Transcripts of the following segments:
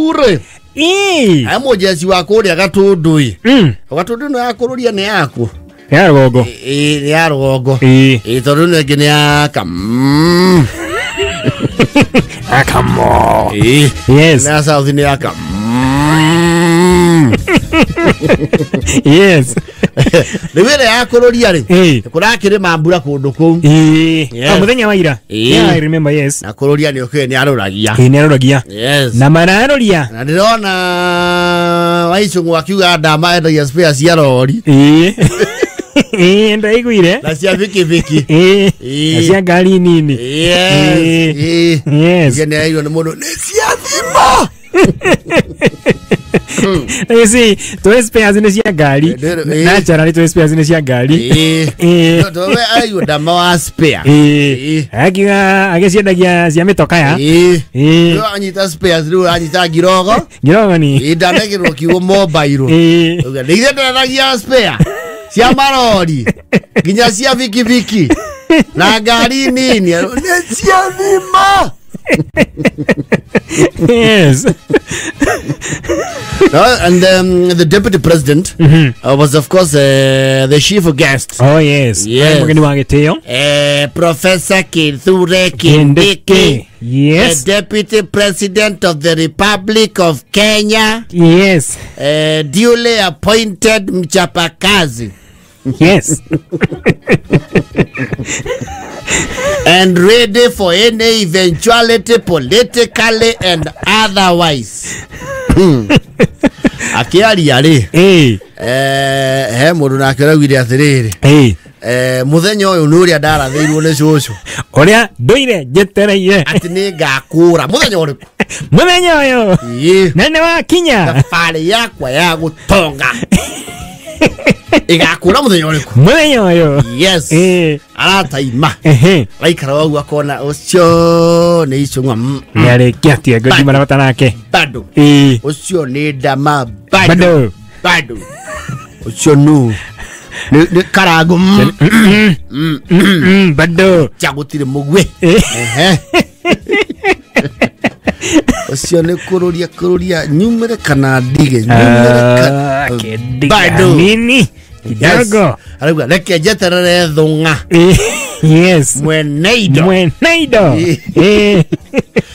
Rĩu rĩ, Ĩĩ. aya mũjeci wa kũrĩa Gatũndũ ĩ, Gatũndũ ĩno ya kũrũria nĩ yaku? Ya rũgongo. Ĩ, nĩ ya rũgongo. Ĩĩ. Ĩ, tondũ ĩno ĩngĩ nĩ ya kam. Akamo. Ĩ. Yes. Na ya south nĩ ya kam. Yes. Rĩu ĩrĩa ya kũrũria rĩ, Ĩĩ. kũrakĩrĩma mbura kũndũ kũu. Ĩĩ. Yes. Ah, mũthenya wa ira. Ĩĩ. Yeah, I remember, yes. Na kũrũria nĩ ũkĩũĩ nĩ arũragia. Ĩĩ, nĩ aroragia. Yes. Na mararoria. Na ndĩrona Waicũng'wa akiuga ndama endagia spare cia rori. Ĩĩ. Ĩĩ, ndaiguire. Na cia bikibiki. Ĩĩ. Ĩĩ. Na cia ngari nini. Yes. Ĩĩ. Ĩĩ. Yes. Iria nĩ arairwo nĩ mũndũ nĩ cia thima. Na you see, tũĩ spares nĩ cia ngari. Ĩĩ. Naturally tũĩ spares nĩ cia ngari. Ĩĩ. Ĩĩ. Tondũ we arairwo ndama wa spare. Ĩĩ. Ĩĩ. Akiuga agĩciendagia cia mĩtokaya. Ĩĩ. Ĩĩ. Rĩu anyita spares, rĩu anyita ngirogo. Ngirogoni. Ĩĩ, ndanekĩrwo kiugo mobile. Ĩĩ. Uga, nĩ ithe ndendagia spare cia marori nginya cia bikibiki na ngari nini nĩ cia thima. Yes. No, and the deputy president was of course the chief guest. Oh yes. Yes. Mũgeni wa gĩtĩo. Professor Kithure Kindiki, Yes. the deputy president of the Republic of Kenya, Yes. duly appointed mchapakazi Yes. and ready for any eventuality politically and otherwise. Akĩaria rĩ, Ĩĩ. he mũndũ nake ũraugire atĩrĩrĩ, Ĩĩ. Mũthenya ũyũ nĩ ũrĩa ndarathĩirwo nĩ cũcũ Ũrĩa ndũire njetereire. Atĩ nĩ ngakũra mũthenya ũrĩkũ? Mũthenya ũyũ. Ĩĩ. Na nĩ wakinya. Thabarĩ yakwa ya gũtonga ĩgakũra mũthenya ũrĩkũ? Mũthenya ũyũ. Yes. Ĩĩ. Arataima. Ehe. Araikara ũguo akona ũcio nĩ icũng'wa Nĩarĩkia tie ngũnjima na bata nake. Bado. Ĩĩ. Ũcio nĩ ndama bado. Bado. Bado ũcio nũ nĩ karango Bado. cha gũtirĩ mũgwe. Ĩĩ. Ehe. Ũcio nĩ kũrũria kũrũria nyumĩre kana ndige nyumĩre Ah, kĩndiga Bado. nini kidogo. Arauga reke njeterere thũng'a. Ĩĩ. Yes. Mwene indo. Mwene indo. Ĩĩ. Ĩĩ.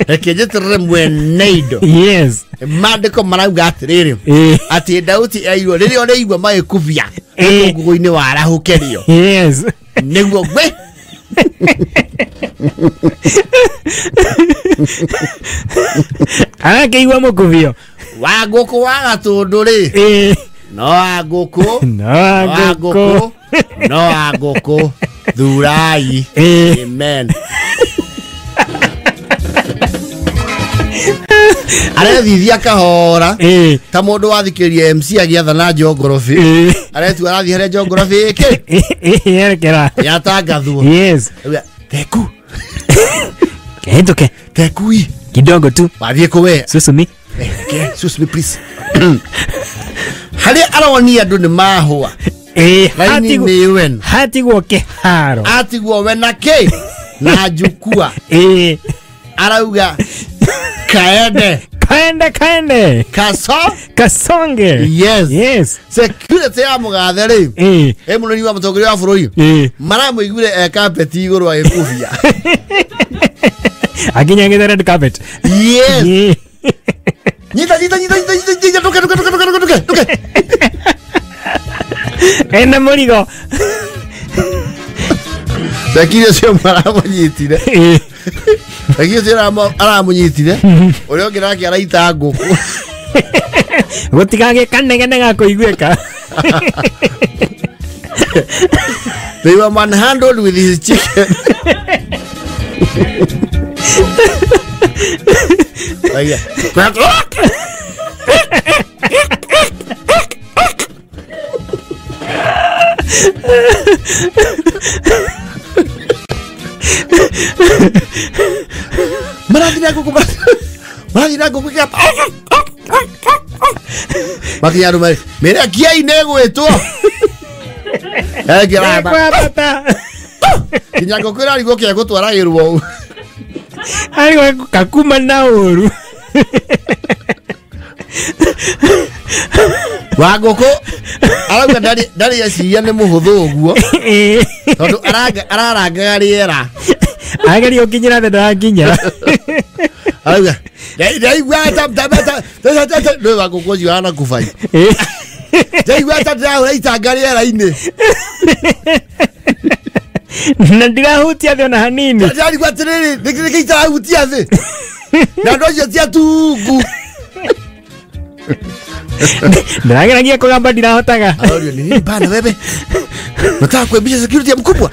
Reke njeterere mwene indo. Yes. Maandĩko marauga atĩrĩrĩ, Ĩĩ. atĩ Dauti airwo rĩrĩa ũrĩigua magĩkubia Ĩĩ. ngũgũ-inĩ warahũkerio Yes. nĩguo gwe. Arakĩigua mũkubio. Wa ngũkũ wa Gatũndũ rĩ, Ĩĩ. no wa ngũkũ, No wa ngũkũ. ngũkũ, no wa ngũkũ thurai. Ĩĩ. Amen. Arethithia kahora Ĩĩ. ta mũndũ wathikĩria MC agĩathana njongorobi. Ĩĩ. Aretua arathiĩ harĩa njongorobi ĩkĩ Ĩĩ, yerekera. yatangathwo. Yes. Auga, teku. Kĩhĩtũke. Tekui. Kidogo tu. Wathiĩ kũwe. Susumi. Excuse me please, harĩa aronia andũ nĩ mahũa. Ĩĩ. Raini nĩ wen. Hatigwo kĩharo. Atigwo we na kĩ na njukua. Ĩĩ. Arauga kaende. Kaende kaende. Kaso. Kasonge. Yes. Yes. Security ya mũgathe rĩ, Ĩĩ. ĩ mũnini wa mũtongoria wa bũrũri, Ĩĩ. maramũiguire e kapeti igũrũ agĩkubia. Akinyangĩte red carpet. Yes. Ĩĩ. Nyita nyita nyita nyita nyita nyita, nduke nduke nduke nduke nduke nduke. Ena mũrigo. Security ũcio maramũnyitire. Ĩĩ. Security ũcio aramũnyitire, ũrĩa ũngĩ nake araita ngũkũ. Gũtigagĩe kanegene ga kũiguĩka. They were manhandled with his chicken. Like, yeah. Marathiĩ na ngũkũ, marathiĩ na ngũkũ makinya andũ marĩ mĩrekiai nĩ ĩgwĩtwo. Kwambata. Nginya ngũkũ ĩrarigwo kĩa gũtwaragĩrwo ũũ. Arigwo kakuma na ũru. Wangũkũ arauga ndarĩ eciria nĩ mũhũthũ ũguo tondũ ararangaga rĩera. Ageria gũkinyĩra thĩ ndarakinyĩra. Arauga ndaigua ta nĩ Wangũkũ ũcio ahana kubai. Ndaigua ta ndĩrahũra itanga rĩera-inĩ. Na ndirahutia thĩ ona hanini. Ndarigua atĩrĩrĩ nĩkĩ itarahutia thĩ na andũ acio ti atungu. Ndirageragia kũgamba ndirahotaga. Arorio ni nini bana wewe? Nataka kuibisha security ya mkubwa.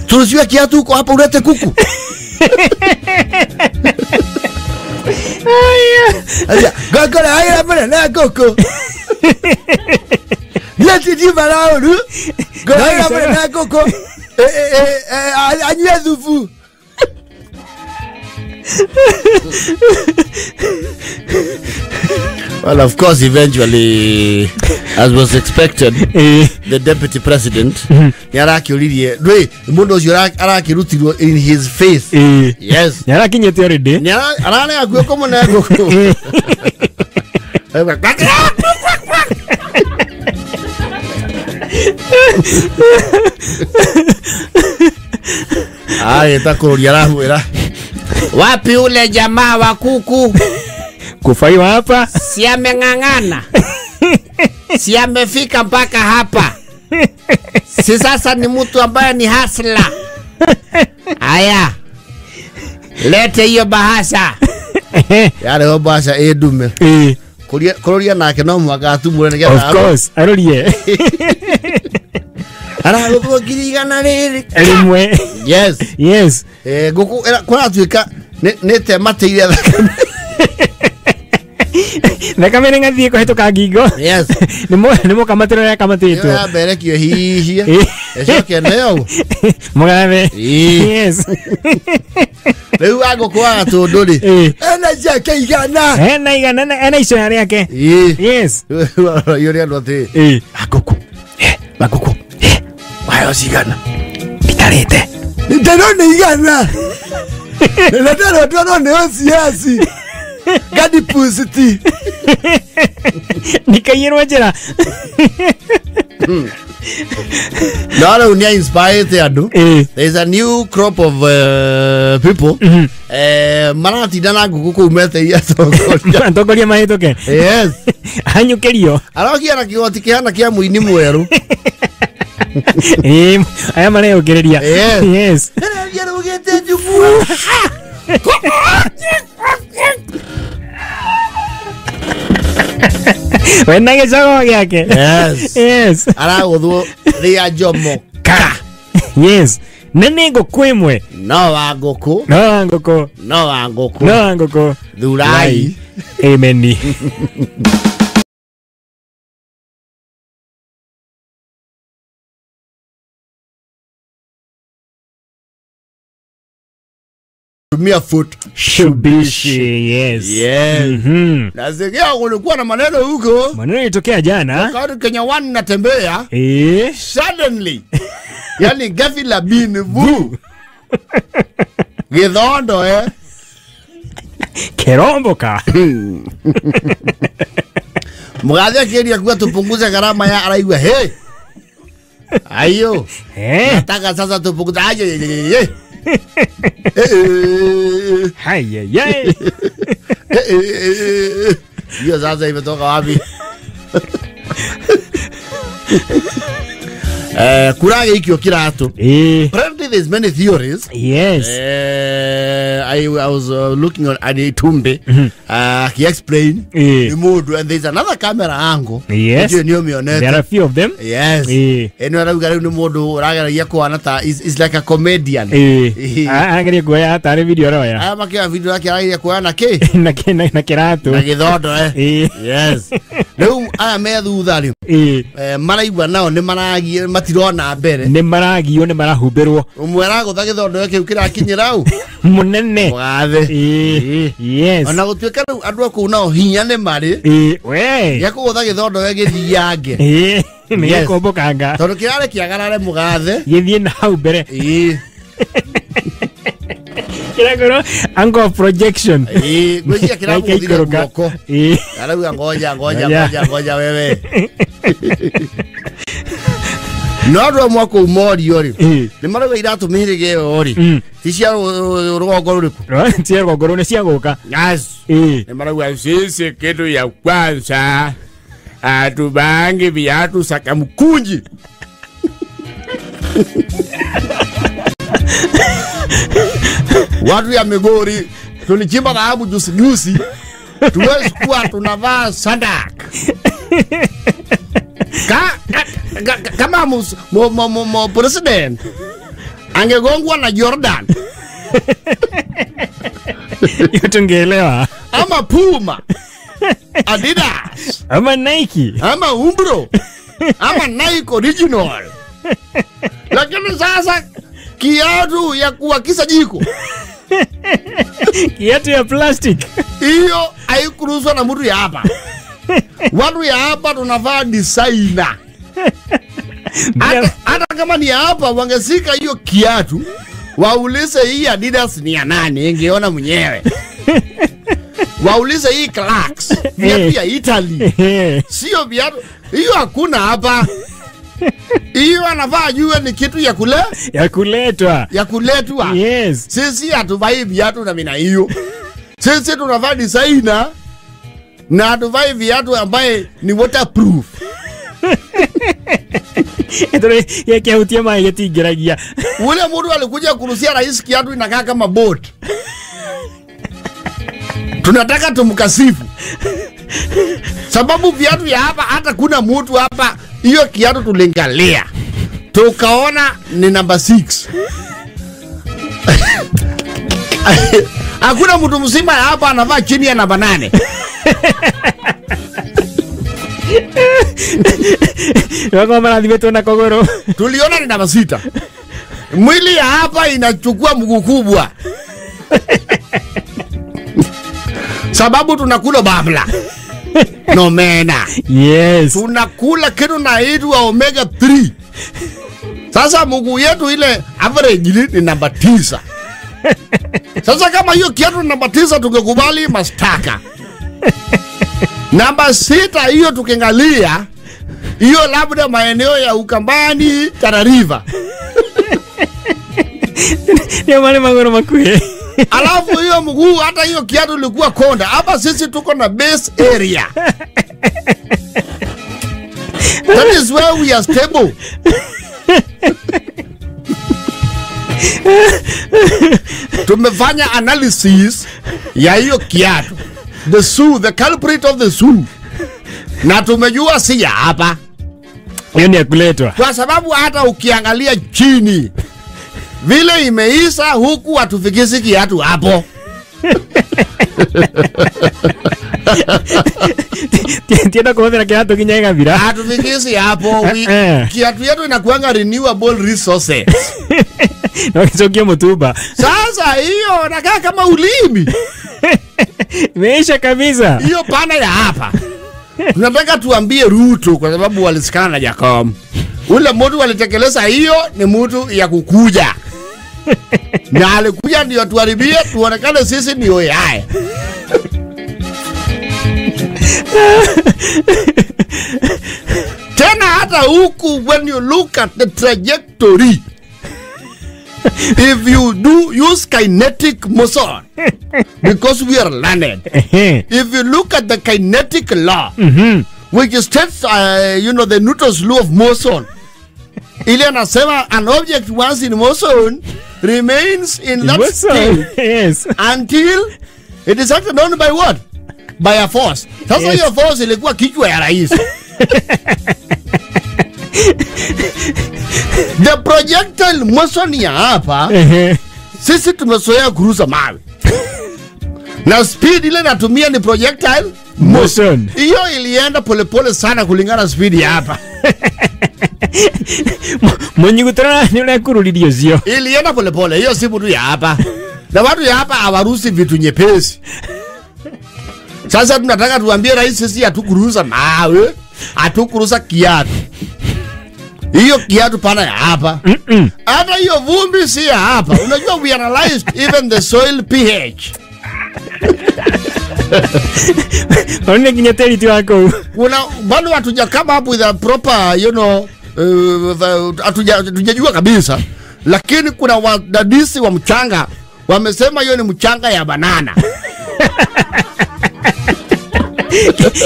Turusiwe kiatu huko hapa ulete kuku. Aya, gakora haya mbere na kuku. Leti di barauru. Gakora mbere na kuku. Anywe thubu. Well, of course, eventually, as was expected, the deputy president, nĩarakĩũririe ndũĩ mũndũ ũcio arakĩrutirwo in his face. Yes. Nĩarakinyĩte already. Ararega guoko mũne ngũkũ. Agĩta kũrũria aramwĩra wapi ule jamaa wa kuku? Kufaiwa hapa. Si ameng'ang'ana. Si amefika mpaka hapa. Si sasa ni mtu ambaye ni hasla. Aya. Lete hiyo bahasha. Yale hiyo bahasha edume. Kururia nake no mwaka atumure nĩgetha. Of course, arorie. Aragũthwo 100,000 rĩrĩ. Rĩmwe. Yes. Yes. Ngũkũ kũratuĩka nĩ temateire thakame. Thakame nĩ ngathiĩ kũhĩtũka ngingo. Yes. Nĩ mũkamatĩro yakamatĩtwo. Ĩyo yamberekio hihia. Ĩcoke nayo. Mũgathe. Yes. Rĩu Wangũkũ wa Gatũndũ rĩ. Ena ciake igana. Ena igana ena icoya rĩake. Yes. Rĩu andũ atĩrĩ. Wangũkũ. Wangũkũ. Wayo cigana. Itarĩte. Ndĩrona igana. Na ndĩrona nĩ OCS. Gadi pusiti. Nikaiyirwo njĩra. No, rĩu nĩ inspired andũ. There is a new crop of people. Maratinda na ngũkũ kũu meteire atongoria. Atongoria mahĩtũke. Yes. Hanyũkĩrio. Arokia na kĩgoti kĩhana kĩa mũini mwerũ. Aya mareyũkĩrĩria. Yes. Wena gĩcogo gĩake. Yes. Yes. Aragũthwo rĩa Jomo ka. Yes. Na nĩ ngũkũ ĩmwe. No Wangũkũ. No Wangũkũ. No Wangũkũ. No Wangũkũ. Thurai. Amen. Tumia foot shubishi. Yes. Yes. Nasikia kulikuwa na maneno huko. Maneno yalitokea jana. Wakati Kenya One natembea. Suddenly. Yani ghafla bin vu. Githondo Keromboka. Mugathe akĩgeria kuga tupunguze gharama ya araigua hey. Ayo. Nataka sasa tupunguze aje. Haya yay. Hiyo sasa imetoka wapi? Kurage ikio kiratu. Apparently there's many theories. Yes. I was looking on Anitumbe. He explained the mood, and there's another camera angle. Yes. There are a few of them. Yes. Eno arauga riu ni mundu urageragia kuhana ta is like a comedian. Arageria kuoya tarĩ video aroya. Aya makĩoya video yake arageria kuoya na kĩ? Na kĩratũ. Na gĩthondo Yes. Rĩu aya me thutha rĩ. Maraigua nao nĩ maragia matirona mbere. Nĩ maragio nĩ marahumbĩrwo. Ũmwe aragũtha gĩthondo kĩu kĩrakinyĩra u. Mũnene. Mũgathe. Yes. Ona gũtuĩka rĩu andũ a kũu nao hinya nĩ marĩ. We. Gĩa kũgũtha gĩthondo gĩthiange. Nĩ gĩkũmbũkanga. Tondũ kĩrarĩ kĩagarare mũgathe. Gĩthiĩ na hau mbere. Kirakoro angle of projection. Ngwĩciria kĩramũgũthire guoko. Arauga ngoja ngoja ngoja ngoja wewe. No andũ amwe kũu morio rĩ, nĩ marauga iratũ mĩhĩrĩga ĩyo rĩ, ti cia rũgongo rũrĩkũ? Cia rũgongo rũu nĩ cia gũka. Yes. Nĩ marauga sisi kitu ya kwanza hatubangi viatu sakamkunji. Watu ya Migori tulichimba dhahabu juzi juzi, tuwezi kuwa tunavaa sadak. Kama president angegongwa na Jordan hiyo tungeelewa, ama Puma, Adidas, ama Nike, ama Umbro, ama Nike original. Lakini sasa kiatu ya kuwakisa jiko, kiatu ya plastic, hiyo haikuruhusiwa na mtu ya hapa. Watu ya hapa tunavaa designer. Hata kama ni hapa wangesika hiyo kiatu, waulize hii Adidas ni ya nani, ingeona mwenyewe. Waulize hii Clarks, viatu ya Italy. Sio viatu hiyo hakuna hapa. Hiyo anavaa juu ni kitu ya kule, ya kuletwa. Ya kuletwa. Yes. Sisi hatuvai viatu na mina hiyo. Sisi tunavaa designer na hatuvai viatu ambaye ni waterproof. Yakihutia maĩ gĩtingĩragia. Ule mtu alikuja kurusia rais kiatu inakaa kama boat. Tunataka tumkasifu. Sababu viatu ya hapa hata kuna mtu hapa hiyo kiatu tulingalia, tukaona ni namba 6. Hakuna mtu mzima hapa anavaa chini ya namba 8. Wako marathimetwo na kogoro. Tuliona ni namba 6. Mwili ya hapa inachukua mguu kubwa. Sababu tunakula babla. No mena. Yes. Tunakula kitu naitwa omega 3. Sasa mguu yetu ile average ni namba 9. Sasa kama hiyo kiatu namba 9 tungekubali mastaka. Namba 6 hiyo tukiangalia hiyo labda maeneo ya Ukambani, Tana River. Ndio maana magoro makuhe. Alafu hiyo mguu hata hiyo kiatu ilikuwa konda. Hapa sisi tuko na base area. That is where we are stable. Tumefanya analysis ya hiyo kiatu. The shoe, the culprit of the shoe. Na tumejua si ya hapa. Hiyo ni ya kuletwa. Kwa sababu hata ukiangalia chini vile imeisa huku hatufikisi kiatu hapo. Tienda kuhũthĩra kiatu nginya ĩgathira. Hatufikisi hapo. Kiatu yetu inakuanga renewable resources. No kicokie mutumba. Sasa hiyo nakaa kama ulimi. Imeisha kabisa. Hiyo pana ya hapa. Tunataka tuambie Ruto kwa sababu walisikana na Jacob. Ule mtu alitekeleza hiyo ni mtu ya kukuja. Na alikuja ndio tuharibie tuonekane sisi ni AI. Tena hata huku when you look at the trajectory, if you do use kinetic motion, because we are learned, if you look at the kinetic law, which states, you know, the Newton's law of motion, ile anasema an object once in motion remains in that state, yes, until it is acted on by what? By a force. Sasa hiyo force ilikuwa kichwa ya rais. The projectile motion ya hapa, sisi tumezoea kurusa mawe. Na speed ile natumia ni projectile motion. Hiyo ilienda polepole sana kulingana na speed ya hapa. Mwenye kutrana ni unakururirio sio. Ilienda polepole, hiyo si mtu ya hapa. Na watu ya hapa hawarusi vitu nyepesi. Sasa tunataka tuambie rais sisi hatukuruhusa mawe, hatukuruhusa kiatu. Hiyo kiatu pana ya hapa. Hata hiyo vumbi si ya hapa. Unajua we analyzed even the soil pH. One nginya tĩri ti wa kũu. Kuna bado hatuja come up with a proper, you know, hatujajua kabisa. Lakini kuna wadadisi wa mchanga wamesema hiyo ni mchanga ya banana.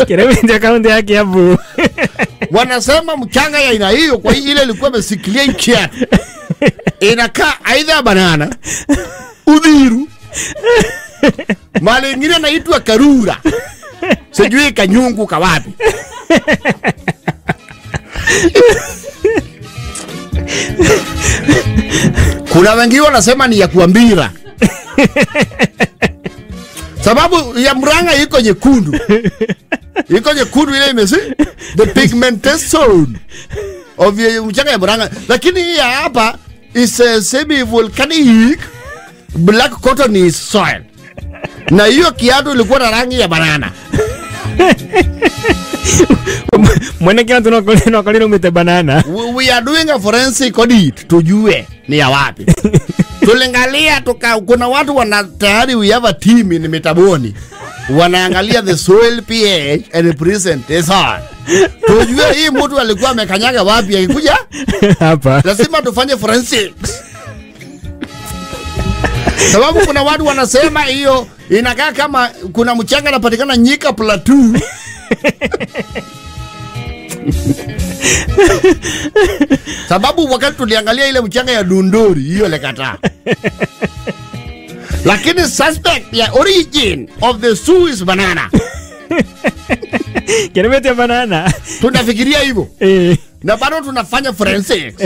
Kĩrĩa kaunti ya Kiambu. Wanasema mchanga ya aina hiyo kwa ile ilikuwa imesikilia kiatu. Inakaa aidha banana, udhiru, mali ingine inaitwa karura. Sijui kanyungu kawapi. Kuna wengine wanasema ni ya kuambira. Sababu ya Murang'a iko nyekundu. Iko nyekundu ile imesi the pigmentation of mchanga ya Murang'a. Lakini hii ya hapa is a semi volcanic black cotton soil. Na hiyo kiatu ilikuwa na rangi ya banana. Mwene kiatu no kolero mite banana. We are doing a forensic audit tujue ni ya wapi. Tulingalia kuna watu wana tayari, we have a team in Mitaboni. Wanaangalia the soil pH and presentation. Tujue hii mtu alikuwa amekanyaga wapi akikuja hapa. Lazima tufanye forensics. Sababu kuna watu wanasema hiyo inakaa kama kuna mchanga unapatikana Nyika Plateau. Sababu wakati tuliangalia ile mchanga ya Dundori hiyo lekataa. Lakini suspect ya origin of the shoe is banana. Kiremete banana. Tunafikiria hivyo. Na bado tunafanya forensics.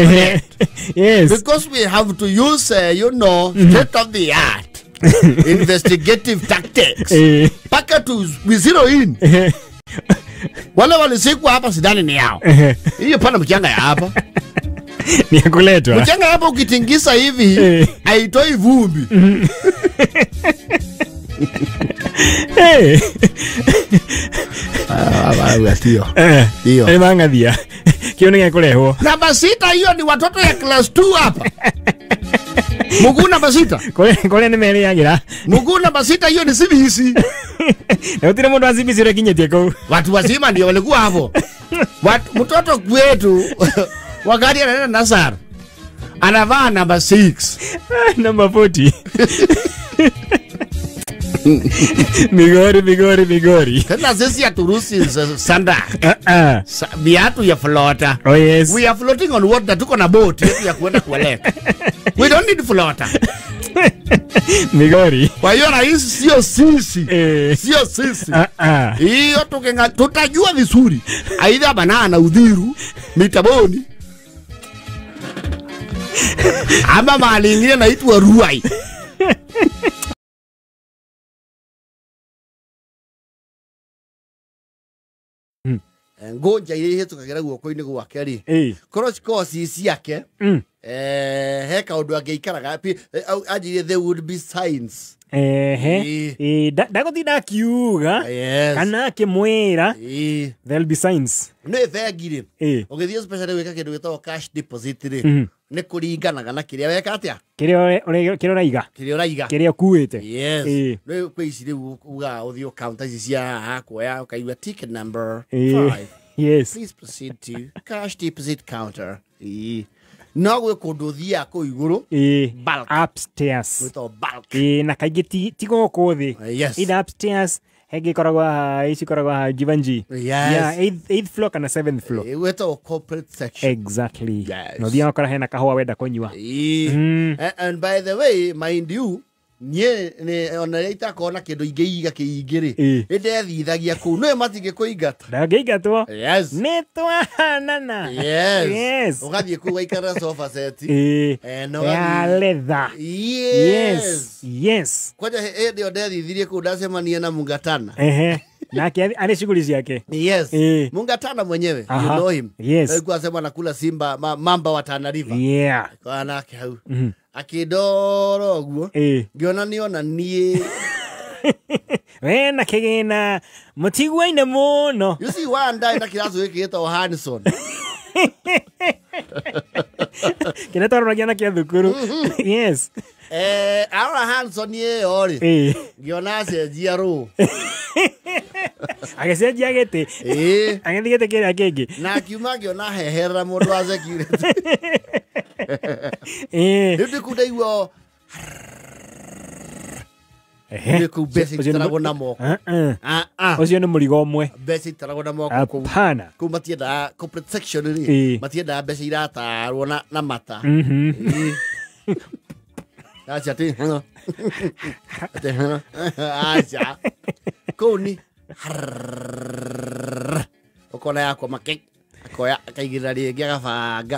Yes. Because we have to use you know, state of the art investigative tactics. Paka to we zero in. Wale walisikwa hapa sidani ni yao. Hiyo pana mchanga ya hapa. Ni kuletwa. Mchanga hapa ukitingisa hivi haitoi vumbi. Ndio. Ni mangathia. Kio ni kulehwo. Namba 6 hiyo ni watoto ya class 2 hapa. Mguu namba 6. Kole ni meriagira. Mguu namba 6 hiyo ni CBC. Na utire mundu wa CBC urekinyetie kuu. Watu wazima ndio walikuwa hapo. Mtoto kwetu wakati anaenda Nasar anavaa namba 6. Namba 40. Migori migori migori. Tena sisi ya turusi sanda. Viatu ya floater. Oh yes. We are floating on water, tuko na boat yetu ya kuenda kueleka. We don't need floater. Migori. Kwa hiyo rais sio sisi. Sio sisi. Hiyo tutajua vizuri. Aidha banana udhiru, mitaboni. Ama mahali ingine naitwa Ruai. Ngoja ile tukagera guoko-inĩ gwake rĩ korwo cikorwo ci ciake he kaũndũ angĩikaraga anjirie there would be signs. Ndagũtinda akiuga kana akĩmwĩra there'll be signs. Nĩ bengi rĩ ũgĩthiĩ especially gwĩka kĩndũ gĩtagwo cash deposit rĩ nĩ kũringanaga na kĩrĩa weka atĩa, kĩrĩa ũraiga, kĩrĩa ũraiga, kĩrĩa ũkuĩte. Yes. Rĩu kwĩ ici rĩu ugaga ũthiĩ counter ici cia haha kuoya ũkaigua ticket number 5. Yes. Please proceed to cash deposit counter. No gwĩ kũndũ ũthiaga kũu igũrũ. Bulk. Upstairs. Gwĩtagwo bulk. Na kaingĩ ti gũkũ thĩ. Yes. Either upstairs hengĩ ikoragwo haha, ici ikoragwo haha Jivanji. Yes. Yeah, 8th floor kana 7th floor. Gwĩtagwo corporate section. Exactly. Yes. Na ũthiaga ũkora hena kahũa wenda kũnyua. And by the way, mind you, niĩ nĩ ona rĩrĩa itakorwo na kĩndũ ingĩiga kĩingĩ rĩ, nĩ ndethithagia kũu nĩwe matingĩkũingata. Ndangĩingatwo. Yes. Nĩ twahanana. Yes. Yes. Ũgathiĩ kũu ũgaikara sofa set. Ya leather. Yes. Yes. Kwanja hĩndĩ ĩyo ndethithirie kũu ndacemania na Mungatana. Nake arĩ shughuli ciake. Yes. Mungatana mwenyewe. You know him. Yes. Alikuwa asema anakula simba mamba wa Tana River. Yeah. Kwa nake hau. Akĩndora ũguo ngĩona nĩona niĩ we na kĩgĩna mũtiguaine mũno. You see one day na kĩracu gĩkĩ gĩtagwo Hanson. Kĩrĩa twaroragia nakĩo thukuru. Yes. Arora Hanson ĩyo rĩ, ngĩona acenjia rũ. Agĩcenjia gĩtĩ. Agĩthiĩ gĩtĩ kĩrĩa kĩngĩ. Na akiuma ngĩona heherera mũndũ wa security. Rĩu ndĩkũ ndaigua ndĩkũ mbeca itaragwo na moko. Ũcio nĩ mũrigo ũmwe. Mbeca itaragwo na moko kũu. Hapana. Kũu matiendaga corporate section rĩ, matiendaga mbeca iratarwo na mata. Acha ti. Acha. Kũu ni ũkona yakwa make akoya akaigĩrĩra rĩngĩ agabanga.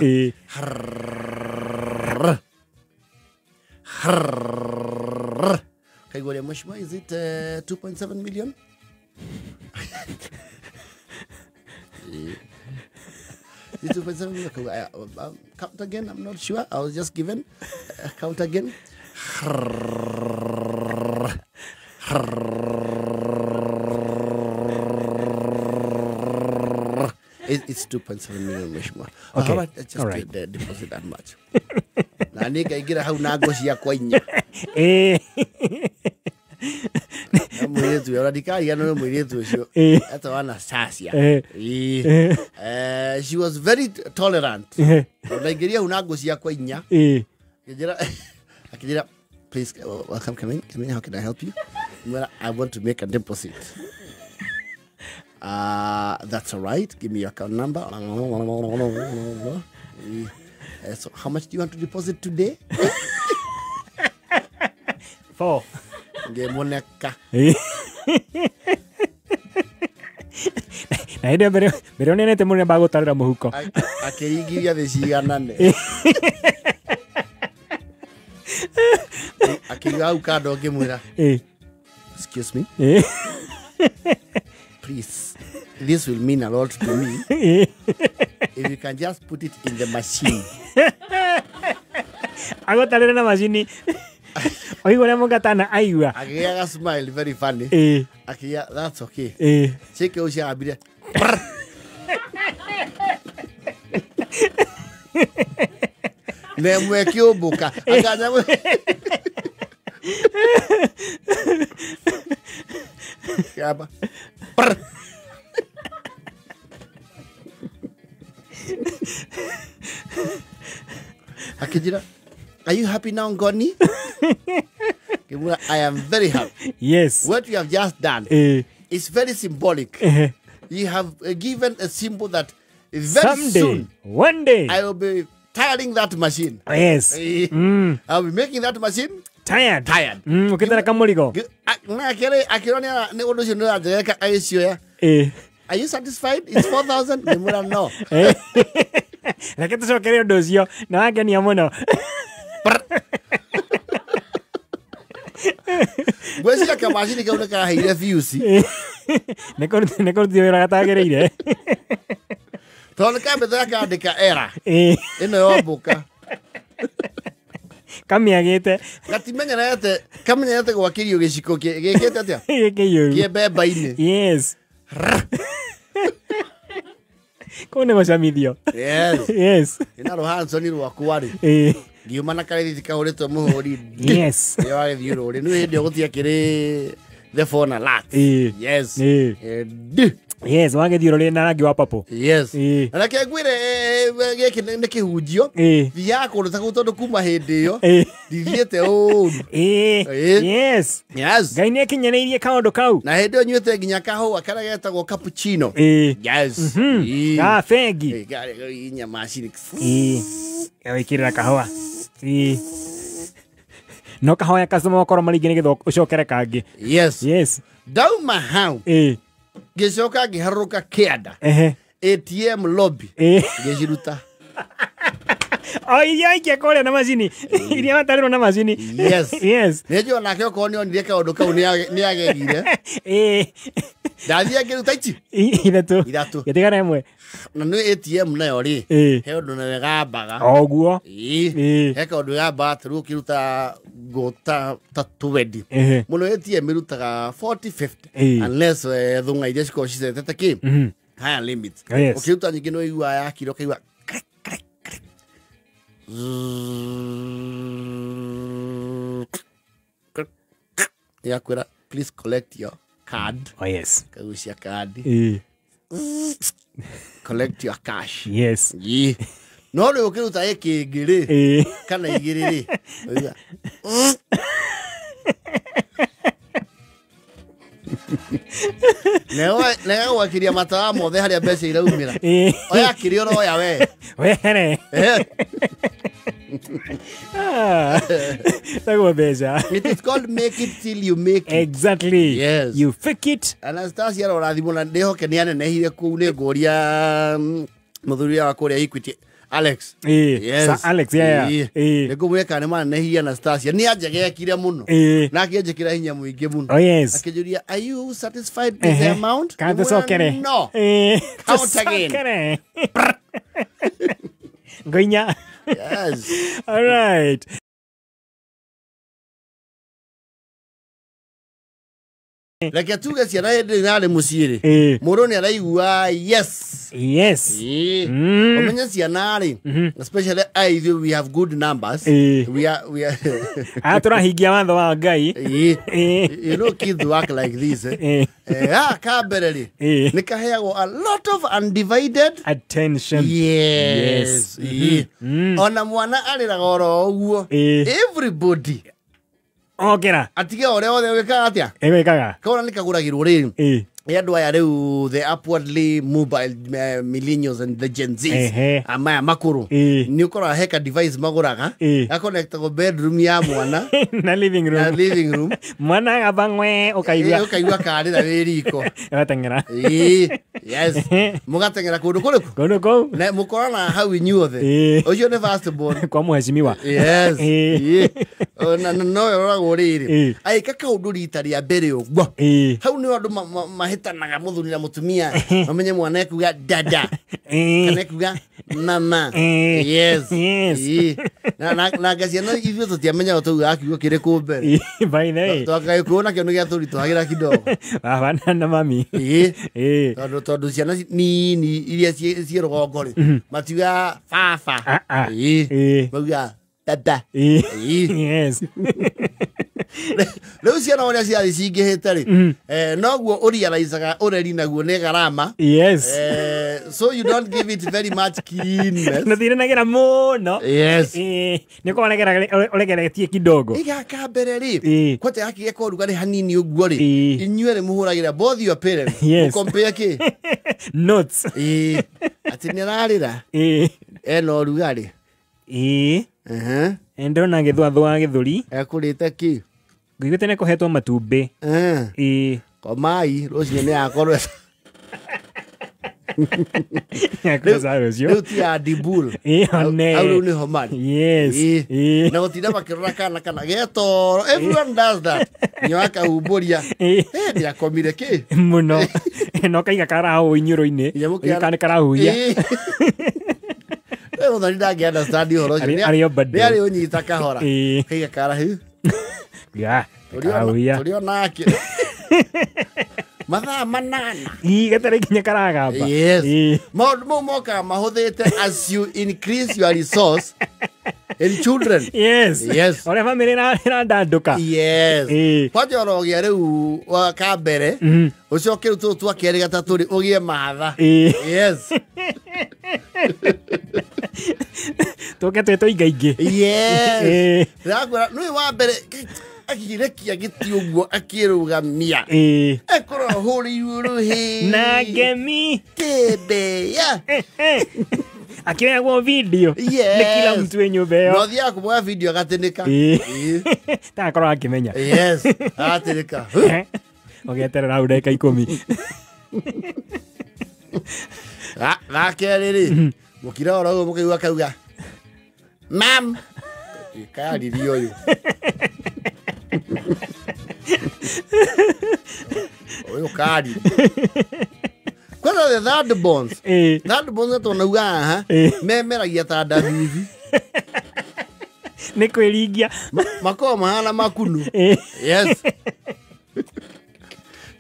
Kaigua rĩa mheshimiwa, is it 2.7 million? Is it 2.7 million? Count again, I'm not sure. I was just given. Count again. It's 2.7 million, mheshimiwa. Okay. All right, just All right. Deposit that much. Na nĩngaingĩra hau na ngo ciakwa inya. Na mũirĩtu ũyũ, ona ndikariganĩrwo nĩ mũirĩtu ũcio. Etagwo Anastasia. She was very tolerant. Ndaingĩria hau na ngo ciakwa inya. Akĩnjĩra, please, welcome, come in, come in, how can I help you? Well, I want to make a deposit. That's all right. Give me your account number. So how much do you want to deposit today? 4. Ngemoneka. Na hĩndĩ ĩyo mbere ũnenete mũno nĩambagũtarĩra mũhuko. Akĩringiria thĩ ciganane. Akiuga hau kando ngĩmwĩra, excuse me. Please, this will mean a lot to me if you can just put it in the machine. Agũtarĩra na macini. Oigua ũrĩa mũgatana aigua. Akĩgĩa smile very funny. Akĩgĩa, that's okay. Cĩke ũcio ambire. Na ĩmwe ĩkĩũmbũka. Akanya Kaba. Akĩnjĩra, are you happy now, Ngoni? I am very happy. Yes. What you have just done is very symbolic. You have given a symbol that very someday, soon, one day, I will be tiring that machine. Yes. I will be making that machine tired. Tired. Ũkĩtara kamũrigo. Akĩronia nĩ ũndũ ũcio nĩ ũranjĩreka agĩcioya. Are you satisfied? It's 4,000. Ngĩmwĩra no. Reke tũcokere ũndũ ũcio na wangenia mũno. Ngwĩciria kamacini kau nĩ karaheire fuse. Nĩ kũrutithio wĩra gatagĩrĩire. Tondũ nĩ kambĩte gakandĩka error. Ĩno yombũka. Kamiagĩte. Gatimenyerete, kamenyerete gwakĩrio gĩciko gĩkĩte atĩa? Gĩkĩiyũru. Kĩ mbemba-inĩ. Yes. Kũu nĩ gũcamithio. Yes. Yes. Ĩna rũhansoni rwakwa rĩ. Ngiuma na karĩthiti kahũrĩtwo mũhũri. Yes. Ĩyo wagĩthiĩ rũrĩ. Nĩ hĩndĩ ĩyo gũtiakĩrĩ the phone alert. Yes. Yes, wagĩthiĩ rũrĩ na rangi wa purple. Yes. Na reke ngwĩre gĩkĩ nĩ kĩhunjio. Thiaga kũndũ ta kũu tondũ kuma hĩndĩ ĩyo ndithiĩte ũru. Yes. Yes. Ngai nĩ akinyanĩirie kaũndũ kau. Na hĩndĩ ĩyo nyuĩte nginya kahũa karĩa getagwo cappuccino. Yes. Ga bengi. Inya macini. Wĩkĩrĩra kahũa. No kahoya customer makorwo maringĩ nĩgetha ũcokere kangĩ. Yes. Yes. Ndauma hau. Ngĩcoka ngĩharũrũka kĩanda. ATM lobby. Ngĩciruta. O iria waikia kũrĩa na macini. Iria watarĩrwo na macini. Yes. Yes. Nĩnjũĩ onake okorwo nĩonire kaũndũ kau nĩagegire. Ndathiĩ ngĩruta ici. Ithatũ. Ithatũ. Gĩtigara ĩmwe. Na nĩ ATM nayo rĩ, he ũndũ nayo ĩgambaga. Oguo. He kaũndũ ĩgambaga ta rĩu ũkĩruta ngo ta 20. Mũno ATM ĩrutaga 40, 50. Unless thũng'a iria cikoragwo cicetete kĩ. Higher limit. Yes. Ũkĩruta nyingĩ nĩ ũiguaga yakira ũkaigua click, click, click. Yakwĩra please collect your card. Oh yes. Kagucia kandi. Eh. Collect your cash. Yes. Ii. No rĩu ũkĩruta ĩkĩngĩ rĩ Eh. kana igĩrĩ rĩ ũigua Negagwakiria matawa mothe harĩa mbeca iraumĩra. Eh. Oya kĩrĩa ũroya we. Wehere. Eh. Ah. Tagwo mbeca. It is called make it till you make it. Exactly. Yes. You fake it. Anastasia rora thimũ na ndĩhoke nĩ anenehire kũu nĩ ngũria mũthuri wa kũrĩa Equity Alex. Eh. Yes. Sir Alex, yeah. Ĩĩ. Eh. Nĩ ngũmwĩra kana nĩ manenehirie Anastasia nĩ anjegekire mũno. Eh. Na akĩnjĩkĩra hinya mũingĩ mũno. Oh yes. Akĩnjũria, are you satisfied with the amount? Kana tũcokere. No. Eh. Count again. Tũcokere. Ngoinya. Yes. All right. Reke tuge ciana hĩndĩ ĩrĩa arĩ mũciĩ rĩ. Eh. Mũndũ nĩ araigua yes. Yes. Ĩĩ. Mm. Ũmenye ciana rĩ, especially ithuĩ we have good numbers. Ĩĩ. We are we are Aya tũrahingia watho wa Ngai. Ĩĩ. Eh. You know kids work like this eh. Eh. Eh, ah, ka mbere rĩ Ĩĩ. nĩ kaheagwo a lot of undivided Attention. yes. Yes. Ĩĩ. Mm. Ona mwana arĩraga oro ũguo. Ĩĩ. Everybody Okera. atige ũrĩa othe wĩkaga atĩa Ĩgwĩkaga. kaona nĩ kagũragĩrwo rĩ Eh. nĩ andũ aya rĩu the upwardly mobile millennials and the Gen Zs Ehe. maya makũrũ Ĩĩ. nĩ ũkoraga heka device magũraga Ĩĩ. gakonektagwo bedroom ya mwana Na living na room. living room Mwana agamba ng'we Ĩĩ, ũkaigua. ũkaigua karĩra wĩ riko. Gateng'era. Ĩĩ, yes mũgateng'era kũndũ kũrĩkũ Kũndũ kũu. na mũkorana hau inyuothe Ĩĩ. ũcio nĩ first born. Kwa mheshimiwa. Yes. Ĩĩ. Ĩĩ. Na nowe ũroragwo rĩrĩ Ĩĩ. agĩka kaũndũ rita rĩa mbere ũguo Ĩĩ. hau nĩ andũ mahĩtanaga mũthuri na mũtumia mamenye mwana ekuga dada Ĩĩ. kana ekuga mama. Ĩĩ. Yes. Yes. Ĩĩ. Na anga ciana ithuĩ tũtiamenyaga tũugaga kiugo kĩrĩkũ mbere. Ĩĩ, by the way. Twakagĩkũyũ nakĩo nĩ gĩatũritũhagĩra kidogo. Baba na mami. Ĩĩ. Ĩĩ. Tondũ ciana nini iria ciĩ rũgongo rĩ matiugaga baba. Ah, ah. Ĩĩ. Ĩĩ. Maugaga dada. Ĩĩ. Ĩĩ. Yes. Rĩu ciana ũrĩa cirathiĩ cingĩhĩte rĩ noguo ũriaraicaga ũreri naguo nĩ gharama. Yes. So you don't give it very much keenness. Nũthiranagĩra mũno. Yes. Ĩĩ. Nĩ ũkorwo ũregeretie kidogo. Ĩgaka mbere rĩ Ĩĩ. kwate gaki geka ũrugarĩ hanini ũguo rĩ Ĩĩ. inyuĩ rĩ mũhũragĩra both your parents Yes. mũkompare kĩ. Notes. Ĩĩ. Atĩ nĩ ararĩra Ĩĩ. ena ũrugarĩ. Ĩĩ. Ehe. Ndĩrona gĩthũathũa gĩthũri. Ekũrĩte kĩ. Ngũiguĩte nĩ kũhetwo matumbĩ. Ĩĩ. Komai rũcinĩ nĩ yakorwo Nĩakũreca rũciũ. rĩu ti ya dibul. Ĩĩ, one. Hau rĩu nĩho marĩ. Yes. Ĩĩ. Ĩĩ. Na gũtinda makĩrora kana kana getoro everyone does that nyo akahumbũria. Ĩĩ. Eh, nĩakomire kĩ. Mũno. Na ũkaiga karahũ inyũrũ-inĩ. Nginya mũkĩara- Kana karahuhia. Ĩĩ. We mũthoni ndangĩ understand ũhoro ũcio. Arĩ o bado. Nĩ arĩ ũnyita kahora. Ĩĩ. Kaiga karahu. Ya, karahuhia. Tũrĩ onake. Mathaa 8. Ĩĩ, gatarĩ nginya karagamba. Yes. Ĩĩ. Maũndũ mau mokaga mahũthĩte as you increase your resource in children. Yes. Yes. Ũrĩa bamĩrĩ ĩrandandũka. Yes. Ĩĩ. Kwanja ũrogĩa rĩu wa ka mbere ũcoke rĩu tũtũ twa kerĩ gatatũ rĩ ũgĩe matha. Ĩĩ. Yes. Tũke twĩ tũingaingĩ. Yes. Ĩĩ. Ndĩrakwĩra nĩũĩ wa mbere akĩrekia gĩtĩ ũguo akĩrũgamia Ĩĩ. ekorwo ahũrĩirwo rũhĩ Na ngemi. kĩmbĩa. Akĩoyagwo video. Yes. Nĩ kila mtu wĩ nyũmba Na ĩyo. ũthiaga kũmuoya video agatĩnĩka. Ĩĩ. Ĩĩ. Tagakorwo akĩmenya. Yes. Agatĩnĩka. Ũgeterera hau ndagĩka 10. Ga kerĩ rĩ mũkira oro ũguo mũkaigua kauga mam kayaririe ũyũ ũyũ karirie kwanza the third bones. Ĩĩ. Third bones tonauga haha Ĩĩ. memeragia ta ndabibi. Nĩ kwĩringia. Makoragwo mahana makunu. Ĩĩ. Yes.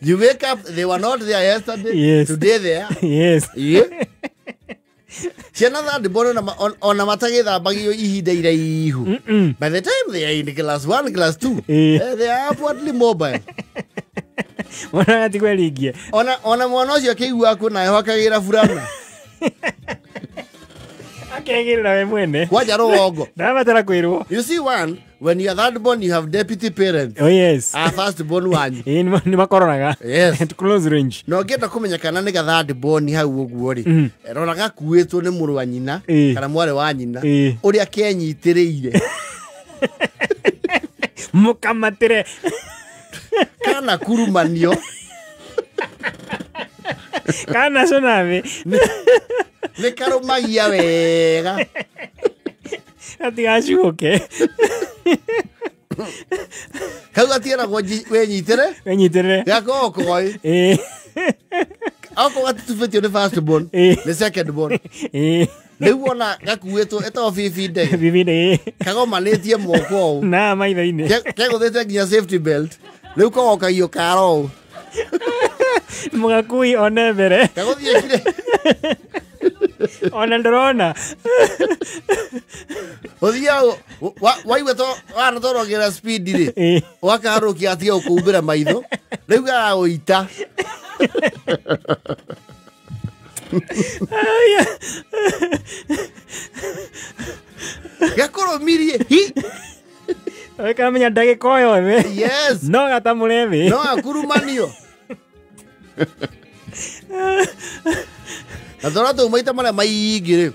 You wake up, they were not there yesterday. Yes. Today they are. Yes. Yeah. Ciana third born ona matagĩthambagio ihinda iraihu. By the time they are in class 1, class 2, they are upwardly mobile. Mwana atikweligie. Ona mwana ũcio akĩigua kwĩna heho akagĩra burana. Akegĩrĩra we mwene. Kwanja rũgongo. Ndabatara kwĩrwo. You see one, when you are third born, you have deputy parents. Oh yes. A first born wanyu. Ĩĩ nĩ makororaga. Yes. At close range. Na ũngĩenda kũmenya kana nĩ ga third born hau ũguo rĩ, rora gakuĩtwo nĩ mũrũ wa nyina kana mwarĩ wa nyina ũrĩa kenyitĩrĩire. Mũkamatĩre. Kana kurumanio. Kana cũnathĩ. Nĩ karũmagia wega. Gatigacuke. Kau gatiĩragwo wĩnyitĩre. Wĩnyitĩrĩre. Gakoragwo koĩ. Ĩĩ. Okorwo gatitubĩtio nĩ first born, nĩ second born. Ĩĩ. Rĩu wona gakuĩtwo ĩtagwo bibi ndege. Bibi ndege. Kagomanĩtie moko ũũ. Na maitho-inĩ. Kegũthĩte nginya safety belt. Rĩu kagokagio karo ũũ. Mũgakui one mbere. Kagũthiĩkire. Ona ndĩrona. Ũthiaga waigua to wana tũrongera speed rĩ. Ũgakarũkia atiga gũkũhumbĩra maitho. Rĩu gagagũita. Gakũrũmirie hi. Ũkamenya ndagĩka o yothe. Yes. No gatamũre thĩ. No gakurumanio. Na tondũ tũu maita marĩa maingĩ rĩ,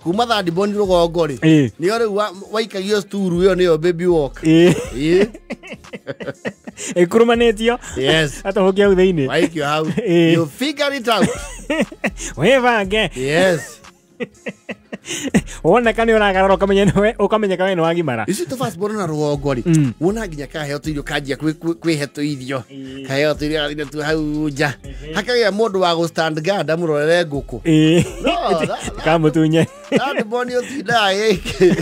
kuma third born rũgongo rĩ, nĩyo rĩu waikagio sturu ĩyo nĩyo baby walk. Ĩĩ. Ĩkurumanĩtio. Yes. Atahũkia hau thĩinĩ. Waikio hau. You figure it out. Wĩbange. Yes. Woneka nĩ ũragarara ũkamenya nĩwe ũkamenya we nĩ wagimara. Ici tũ first born na rũgongo rĩ, wona nginya kaheo tũirio kanjia kwĩhe tũirio. Kaheo tũirio gathire tu hau nja. Hakagĩa mũndũ wa gũ stand guard amũrorere ngũkũ. Ĩĩ. No, kamũtunye. Third born ũtindaga gĩkĩ.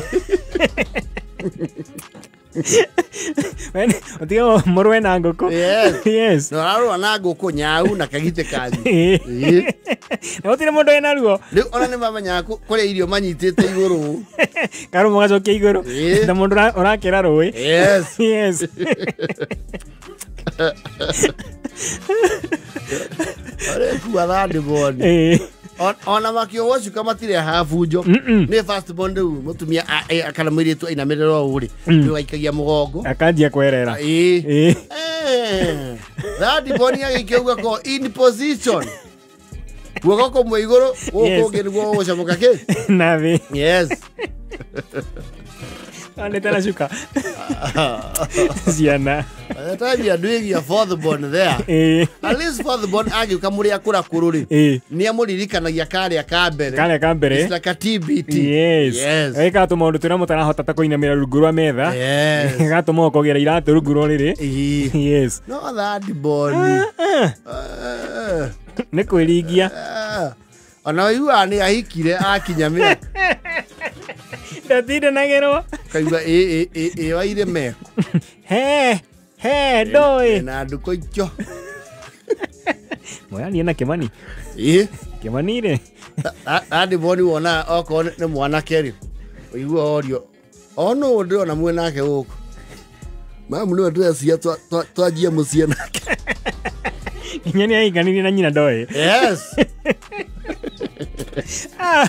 Ũtige mũrũe na ngũkũ. Yes. Yes. No ararũa na ngũkũ nyau na kagitĩ kanyu. Ĩĩ. Na gũtirĩ mũndũ wĩna ruo. Rĩu ona nĩ mamenyaga kũrĩa irio manyitĩte igũrũ. Karũma gacokia igũrũ. Na mũndũ ũrakĩra rũĩ. Yes. Yes. Ũrekua third born. Ĩĩ. Ona makĩohwo cuka matirehaga bunjo. Nĩ first born rĩu mũtumia kana mũirĩtu ainamĩrĩra ũũ rĩ, nĩ waikagia mũgongo. Akanjia kwerera. Ĩĩ. Third born agĩikio ũguo akorwo in position. Guoko kũmwe igũrũ, gũkũ kũngĩ nĩguo gũgũcamũka kĩ? Na thĩ. Yes. Anĩte na cuka. Ciana. By the time you are doing your fourth born there, at least fourth born agĩũka mũrĩ akũra kũrũ rĩ, nĩ amũririkanagia karĩa ka mbere. Karĩa ka mbere. It's like a TBT. Yes. Yes. Ĩgatũma ũndũ tũrĩa mũtarahota ta kũinamĩra rungu rwa metha. Yes. Ĩgatũma ũkogera iratũ rungu rwa rĩrĩ. Yes. No third born. Nĩ kwĩringia. Ona waiguaga nĩ ahikire akinya mĩaka. Ndatindanagĩrwo. Kaigua ĩ waire meko. He. He, ndũĩ. Na ndukũ icio. Mũranie na Kĩmani. Ĩĩ. Kĩmani rĩ. Third born wona okorwo nĩ mwanake rĩ, ũigua orio, o nũ ndĩrona mwĩ nake gũkũ. Mamu nĩwe tũrecia twanjie mũciĩ nake. Nginya nĩ ahikanĩrie na nyina ndoĩ. Yes. Ah.